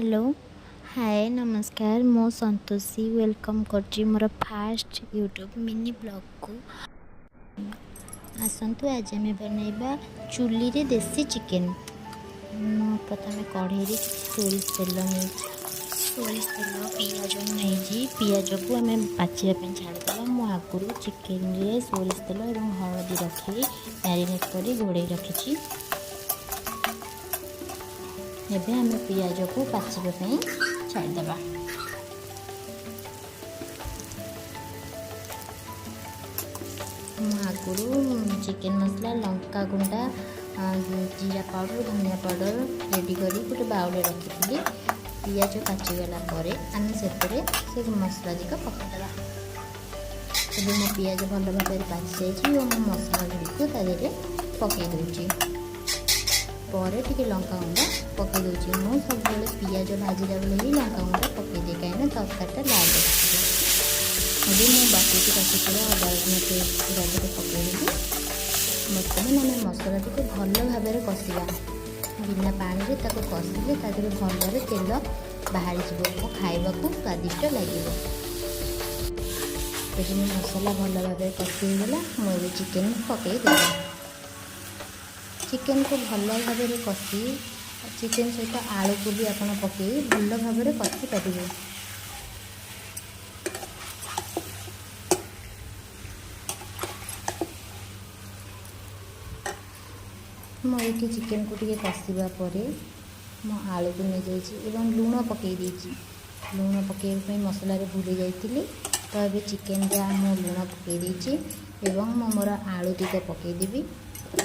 Hello, ହାଏ, ନମସ୍କାର। ମୁଁ Santoshi welcome କରୁଛି ମୋର ଫାଷ୍ଟ ୟୁଟ୍ୟୁବ୍ ମିନି ବ୍ଲଗ୍କୁ। ଆସନ୍ତୁ, ଆଜି ଆମେ ବନେଇବା ଚୁଲିରେ ଦେଶୀ ଚିକେନ୍। ମୁଁ ପ୍ରଥମେ କଢ଼େଇରେ ସୋରିଷ ତେଲ ନେଇଛି। ସୋରିଷ ତେଲ, ପିଆଜ ନେଇଛି। ପିଆଜକୁ ଆମେ ପାଚିବା ପାଇଁ ଛାଡ଼ିଦେବା। ମୁଁ ଆଗରୁ ଚିକେନରେ ସୋରିଷ ତେଲ ଏବଂ ହଳଦୀ ରଖି ମ୍ୟାରିନେଟ୍ କରି ଘୋଡ଼େଇ ରଖିଛି। ଏବେ ଆମେ ପିଆଜକୁ ପାଚିବା ପାଇଁ ଛାଡ଼ିଦେବା। ମୁଁ ଆଗରୁ ଚିକେନ୍ ମସଲା, ଲଙ୍କା ଗୁଣ୍ଡା, ଜିରା ପାଉଡ଼ର, ଧନିଆ ପାଉଡ଼ର ରେଡ଼ି କରି ଗୋଟେ ବାଉଲରେ ରଖିଥିଲି। ପିଆଜ ପାଚିଗଲା ପରେ ଆମେ ସେଥିରେ ସେ ମସଲା ଦିକ ପକାଇଦେବା। ଏବେ ମୋ ପିଆଜ ଭଲ ଭାବରେ ପାଚି ଯାଇଛି ଓ ମୁଁ ମସଲା ଗୁଡ଼ିକୁ ତା ଦେହରେ ପକାଇ ଦେଉଛି। ପରେ ଟିକେ ଲଙ୍କା ଗୁଣ୍ଡ ପକାଇ ଦେଉଛି। ମୁଁ ସବୁବେଳେ ପିଆଜ ଭାଜିଲା ବେଳେ ହିଁ ଲଙ୍କା ଗୁଣ୍ଡ ପକାଇଦିଏ, କାହିଁକିନା ତରକାରୀଟା ଲାଲ ଦେଖାଯିବ। ଏବେ ମୁଁ ବାଟିକି ରଖିଥିବା ଅଦା ରସୁଣ ପେଷ୍ଟ ତା ଦେହରେ ପକାଇଦେବି। ବର୍ତ୍ତମାନ ଆମେ ମସଲାଟିକୁ ଭଲ ଭାବରେ କଷିବା। ବିନା ପାଣିରେ ତାକୁ କଷିଲେ ତା ଦେହରେ ଭଲରେ ତେଲ ବାହାରିଯିବ ଓ ଖାଇବାକୁ ସ୍ୱାଦିଷ୍ଟ ଲାଗିବ। ଏବେ ମୋ ମସଲା ଭଲ ଭାବରେ କଷି ହେଇଗଲା। ମୁଁ ଏବେ ଚିକେନ୍ ପକାଇଦେବି। ଚିକେନକୁ ଭଲ ଭାବରେ କଷି, ଚିକେନ୍ ସହିତ ଆଳୁକୁ ବି ଆପଣ ପକାଇ ଭଲ ଭାବରେ କଷି ପାରିବେ। ମୁଁ ଏଇଠି ଚିକେନକୁ ଟିକେ କଷିବା ପରେ ମୁଁ ଆଳୁକୁ ନେଇଯାଇଛି ଏବଂ ଲୁଣ ପକାଇ ଦେଇଛି। ଲୁଣ ପକାଇବା ପାଇଁ ମସଲାରେ ଭୁଲି ଯାଇଥିଲି। ତ ଏବେ ଚିକେନରେ ମୁଁ ଲୁଣ ପକାଇ ଦେଇଛି ଏବଂ ମୁଁ ମୋର ଆଳୁ ଦିଟା ପକାଇଦେବି।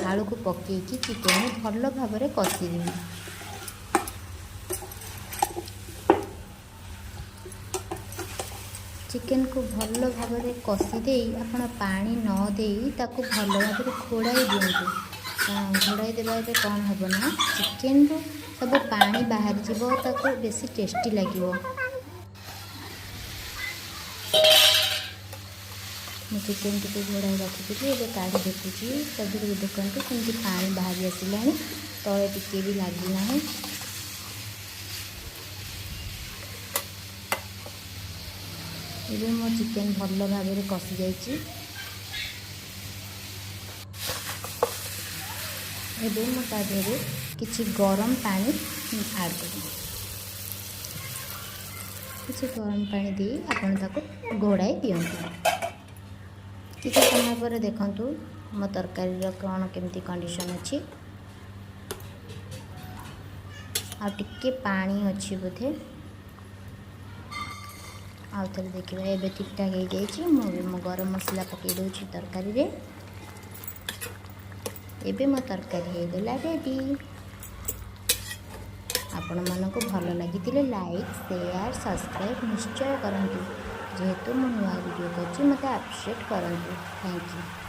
ଆଳୁକୁ ପକାଇକି ଚିକେନକୁ ଭଲ ଭାବରେ କଷିଦେବି। ଚିକେନକୁ ଭଲ ଭାବରେ କଷି ଦେଇ ଆପଣ ପାଣି ନ ଦେଇ ତାକୁ ଭଲ ଭାବରେ ଘୋଡ଼ାଇ ଦିଅନ୍ତୁ। ଘୋଡ଼ାଇ ଦେବା ଏବେ କ'ଣ ହେବ ନା, ଚିକେନରୁ ସବୁ ପାଣି ବାହାରିଯିବ, ତାକୁ ବେଶୀ ଟେଷ୍ଟି ଲାଗିବ। ମୁଁ ଚିକେନ ଟିକେ ଘୋଡ଼ାଇ ରଖିଥିଲି। ଏବେ କାଢ଼ି ଦେଖୁଛି। ତା ଦେହରୁ ଦେଖନ୍ତୁ କେମିତି ପାଣି ବାହାରି ଆସିଲାଣି, ତଳେ ଟିକେ ବି ଲାଗିନାହିଁ। ଏବେ ମୋ ଚିକେନ ଭଲ ଭାବରେ କଷି ଯାଇଛି। ଏବେ ମୁଁ ତା ଦେହରେ କିଛି ଗରମ ପାଣି ଆଡ଼୍ କରିବି। କିଛି ଗରମ ପାଣି ଦେଇ ଆପଣ ତାକୁ ଘୋଡ଼ାଇ ଦିଅନ୍ତୁ। କିଛି ସମୟ ପରେ ଦେଖନ୍ତୁ ମୋ ତରକାରୀର କ'ଣ କେମିତି କଣ୍ଡିସନ୍ ଅଛି। ଆଉ ଟିକେ ପାଣି ଅଛି ବୋଧେ। ଆଉ ଥରେ ଦେଖିବା। ଏବେ ଠିକ୍ଠାକ୍ ହେଇଯାଇଛି। ମୁଁ ଏବେ ମୋ ଗରମ ମସଲା ପକାଇ ଦେଉଛି ତରକାରୀରେ। ଏବେ ମୋ ତରକାରୀ ହେଇଗଲା ରେଡ଼ି। ଆପଣମାନଙ୍କୁ ଭଲ ଲାଗିଥିଲେ ଲାଇକ୍, ସେୟାର, ସବସ୍କ୍ରାଇବ୍ ନିଶ୍ଚୟ କରନ୍ତୁ। ଯେହେତୁ ମୁଁ ନୂଆ ଭିଡ଼ିଓ କରୁଛି, ମୋତେ ଆପ୍ରିସିଏଟ୍ କରନ୍ତୁ। Thank you.